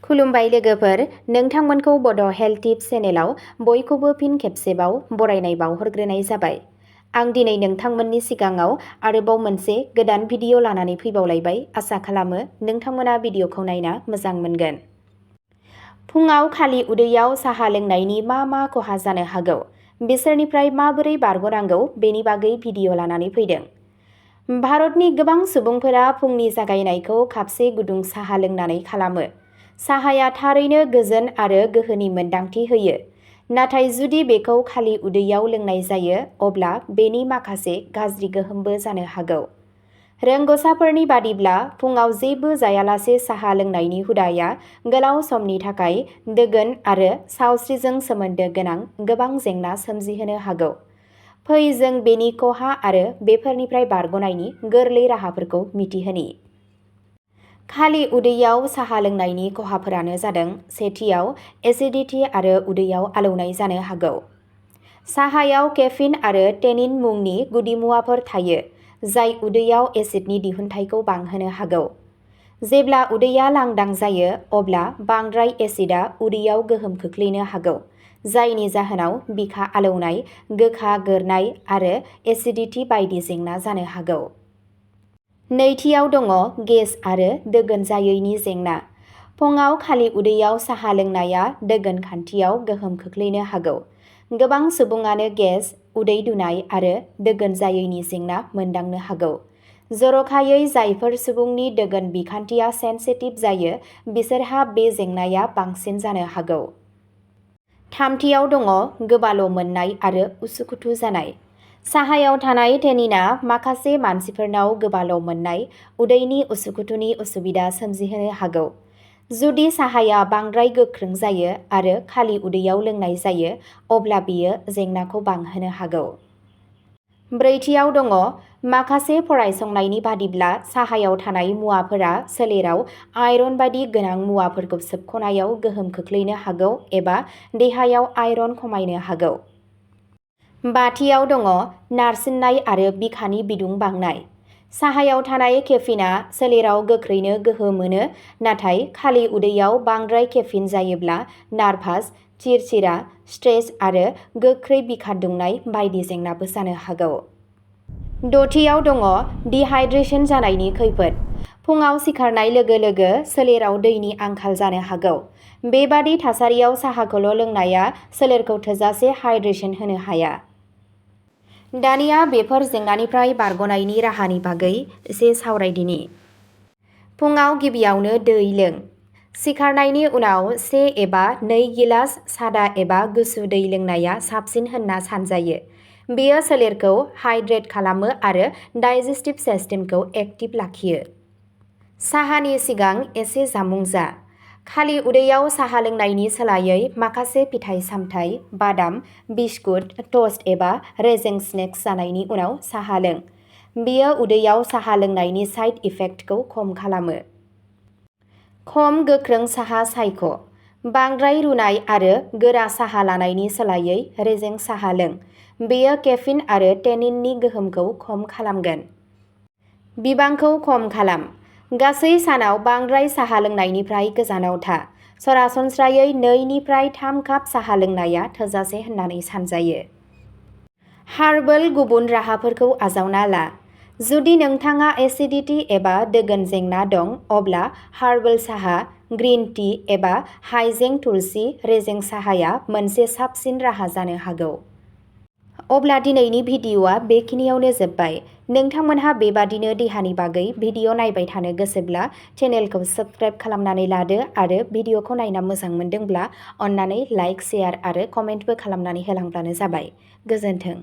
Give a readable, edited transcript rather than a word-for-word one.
खुलुमबाय लोगोफोर, नोंथांमोनखौ बड' हेल्थ टिप्स चेनेलाव बयखौबो फिन खेबसेबाव बरायनाय बावहरग्रोनाय जाबाय। आं दिनै नोंथांमोननि सिगाङाव आरोबाव मोनसे गोदान भिडिअ लानानै फैबावलायबाय। आसा खालामो नोंथांमोना भिडिअखौ नायना मोजां मोनगोन। फुङाव खालि उदैयाव साहा लोंनायनि मा खहा जानो हागौ, बिसोरनिफ्राय माबोरै बारग'नांगौ बेनि बागै भिडिअ लानानै फैदों। भारतनि गोबां सुबुंफोरा फुंनि जागायनायखौ कापसे गुदुं साहा लोंनानै खालामो। साहाया थारैनो गोजोन आरो गोहोनि मोन्दांथि होयो, नाथाय जुदि बेखौ खालि उदैयाव लोंनाय जायो अब्ला बेनि माखासे गाज्रि गोहोमबो जानो हागौ। रोंग'साफोरनि बादिब्ला फुङाव जेबो जायालासे साहा लोंनायनि हुदाया गोलाव समनि थाखाय दोगोन आरो सावस्रिजों सोमोन्दो गोनां गोबां जेंना सोमजिहोनो हागौ। फै जों बेनि खहा आरो बेफोरनिफ्राय बारग'नायनि गोरलै राहाफोरखौ मिथिहोनि। खालि उदैयाव साहा लोंनायनि खहाफोरानो जादों। सेथियाव, एसिडिटी आरो उदैयाव आलौनाय जानो हागौ। साहायाव केफिन आरो टेनिन मुंनि गुदिमुवाफोर थायो, जाय उदैयाव एसिडनि दिहुनथायखौ बांहोनो हागौ। जेब्ला उदैया लांदां जायो अब्ला बांद्राय एसिडआ उदैयाव गोहोम खोख्लैनो हागौ, जायनि जाहोनाव बिखा आलौनाय, गोखा गोरनाय आरो एसिडिटी बायदि जेंना जानो हागौ। नैथियाव दङ गेस आरो दोगोन जायैनि जेंना। फुङाव खालि उदैयाव साहा लोंनाया दोगोन खान्थियाव गोहोम खोख्लैनो हागौ। गोबां सुबुङानो गेस, उदै दुनाय आरो दोगोन जायैनि जेंना मोनदांनो हागौ। जर'खायै जायफोर सुबुंनि दोगोन बिखान्थिया सेन्सिटिभ जायो, बिसोरहा बे जेंनाया बांसिन जानो हागौ। थामथियाव दङ गोबाल' मोननाय आरो उसुखुथु जानाय। साहायाव थानाय टेनिनआ माखासे मानसिफोरनाव गोबाल' मोननाय, उदैनि उसुखुथुनि उसुबिदा सोमजिहोनो हागौ। जुदि साहाया बांद्राय गोख्रों जायो आरो खालि उदैयाव लोंनाय जायो, अब्ला बेयो जेंनाखौ बांहोनो हागौ। ब्रैथियाव दङ माखासे फरायसंनायनि बादिब्ला साहायाव थानाय मुवाफोरा सोलेराव आयरन बायदि गोनां मुवाफोरखौ सोबख'नायाव गोहोम खोख्लैनो हागौ एबा देहायाव आयरन खमायनो हागौ। बाथियाव दङ नारसिननाय आरो बिखानि बिदुं बांनाय। साहायाव थानाय केफिनआ सोलेराव गोख्रैनो गोहो मोनो, नाथाय खालि उदैयाव बांद्राय केफिन जायोब्ला नार्भास, चिरचिरा, स्ट्रेस आरो गोख्रै बिखा दुंनाय बायदि जेंनाबो जानो हागौ। दथियाव दङ डिहाइड्रेशन जानायनि खैफोद। फुङाव सिखारनाय लोगो लोगो सोलेराव दैनि आंखाल जानो हागौ। बेबादि थासारियाव साहाखौल' लोंनाया सोलेरखौ थोजासे हाइड्रेशन होनो हाया। दानिया बेफोर जेंनानिफ्राय बारग'नायनि राहानि बागै एसे सावरायदिनि। फुङाव गिबियावनो दै लों। सिखारनायनि उनाव 1 एबा 2 गिलास सादा एबा गुसु दै लोंनाया साबसिन होनना सानजायो। बेयो सोलेरखौ हाइड्रेट खालामो आरो डाइजेस्टिभ सिस्टेमखौ एक्टिभ लाखियो। साहानि सिगां एसे जामुं जा। खालि उदैयाव साहा लोंनायनि सोलायै माखासे फिथाइ-सामथाइ, बादाम, बिस्कुट, टस्ट एबा रेजें स्नेक्स जानायनि उनाव साहा लों। बेयो उदैयाव साहा लोंनायनि साइड इफेक्टखौ खम खालामो। खम गोख्रों साहा सायख'। बांद्राय रुनाय आरो गोरा साहा लानायनि सोलायै रेजें साहा लों। बेयो केफिन आरो टेनिननि गोहोमखौ खम खालामगोन। बिबांखौ खम खालाम। गासै सानाव बांद्राय साहा लोंनायनिफ्राय गोजानाव था। सरासनस्रायै 2 निफ्राय 3 काप साहा लोंनाया थोजासे होननानै सानजायो। हार्बेल गुबुन राहाफोरखौ आजावना ला। जुदि नोंथाङा एसिडिटी एबा दोगोन जेंना दं, अब्ला हार्बेल साहा, ग्रीन टी एबा हाइजें थुलसि रेजें साहाया मोनसे साबसिन राहा जानो हागौ। अब्ला दिनैनि भिडिअ'आ बेखिनियावनो जोबबाय। नोंथांमोनहा बेबादिनो देहानि बागै भिडिअ' नायबाय थानो गोसोब्ला चेनेलखौ साबस्क्राइब खालामनानै लादो आरो भिडिअ'खौ नायना मोजां मोनदोंब्ला अन्नानै लाइक, शेयार आरो कमेन्टबो खालामनानै होलांब्लानो जाबाय। गोजोन्थों।